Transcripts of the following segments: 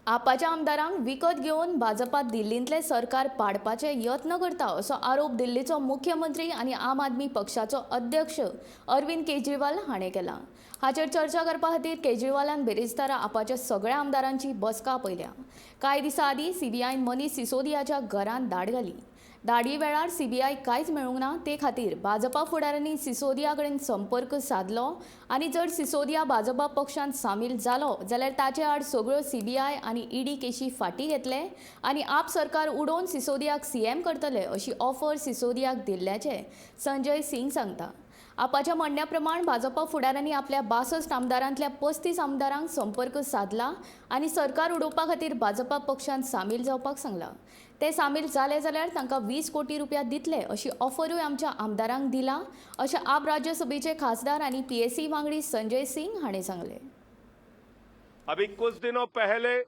आपाच्या आमदारांक विकत घेवन भाजपा दिल्लींतलें सरकार पाडपाचे यत्न करता असो आरोप दिल्लीचो मुख्यमंत्री आनी आम आदमी पक्षाचो अध्यक्ष अरविंद केजरीवाल हाणें केला. हाचेर चर्चा करपा खातीर केजरीवालान बिरेस्तारा आपाच्या सगळ्या आमदारांची बसका आपयल्या. कांय दिसां आदीं सीबीआयन मनीष सिसोदियाच्या घरांत धाड घाली. धाडी वेळार सीबीआय कांयच मेळूंक ना, ते खातीर भाजपा फुडाऱ्यांनी सिसोदिया कडेन संपर्क सादलो आनी जर सिसोदिया भाजपा पक्षांत सामील जालो जाल्यार ताचे आड सगळ्यो सीबीआय आनी ईडी केशी फाटीं घेतले आनी आप सरकार उडोवन सिसोदियाक सीएम करतले अशी ऑफर सिसोदियाक दिल्ल्याचें संजय सिंग सांगता. आपाच्या म्हणण्या प्रमाण भाजपा फुडाऱ्यांनी आपल्या 62 आमदारांतल्या 35 आमदारांक संपर्क सादला आनी सरकार उडोवपा खातीर भाजपा पक्षांत सामील जावपाक सांगला. ते सामील जाले जाल्यार तांकां 20 कोटी रुपया दितले अशी ऑफरूय आमच्या आमदारांक दिला अशें आप राज्यसभेचे खासदार आनी पीएसी वांगडी संजय सिंग हांणी सांगलें. अभी कुछ दिनों पहले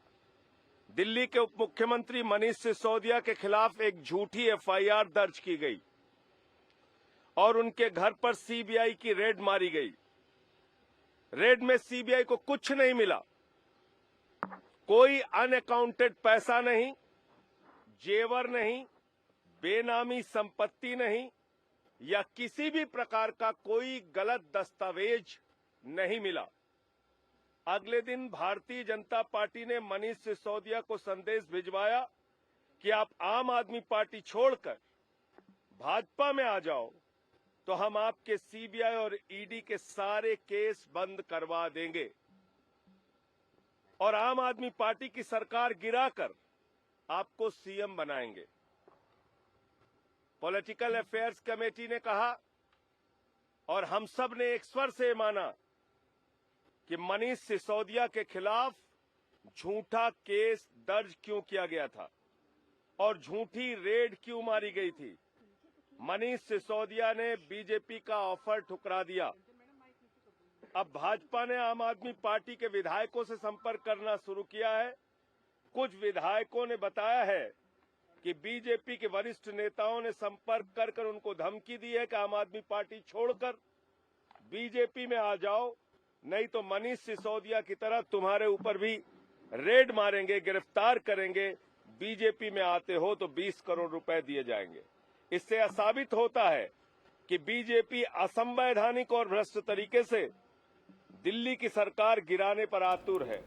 दिल्ली के उप मुख्यमंत्री मनीष सिसोदिया के खिलाफ एक झूठी एफआईआर दर्ज की गई और उनके घर पर सीबीआई की रेड मारी गई. रेड में सीबीआई को कुछ नहीं मिला, कोई अनअकाउंटेड पैसा नहीं, जेवर नहीं, बेनामी संपत्ति नहीं या किसी भी प्रकार का कोई गलत दस्तावेज नहीं मिला. अगले दिन भारतीय जनता पार्टी ने मनीष सिसोदिया को संदेश भिजवाया कि आप आम आदमी पार्टी छोड़कर भाजपा में आ जाओ तो हम आपके सीबीआई और ईडी के सारे केस बंद करवा देंगे और आम आदमी पार्टी की सरकार गिराकर आपको सीएम बनाएंगे. पॉलिटिकल अफेयर्स कमेटी ने कहा और हम सब ने एक स्वर से माना कि मनीष सिसोदिया के खिलाफ झूठा केस दर्ज क्यों किया गया था और झूठी रेड क्यों मारी गई थी. मनीष सिसोदिया ने बीजेपी का ऑफर ठुकरा दिया. अब भाजपा ने आम आदमी पार्टी के विधायकों से संपर्क करना शुरू किया है. कुछ विधायकों ने बताया है कि बीजेपी के वरिष्ठ नेताओं ने संपर्क कर कर उनको धमकी दी है कि आम आदमी पार्टी छोड़कर बीजेपी में आ जाओ, नहीं तो मनीष सिसोदिया की तरह तुम्हारे ऊपर भी रेड मारेंगे, गिरफ्तार करेंगे. बीजेपी में आते हो तो 20 करोड़ रुपए दिए जाएंगे. इससे यह साबित होता है कि बीजेपी असंवैधानिक और भ्रष्ट तरीके से दिल्ली की सरकार गिराने पर आतुर है.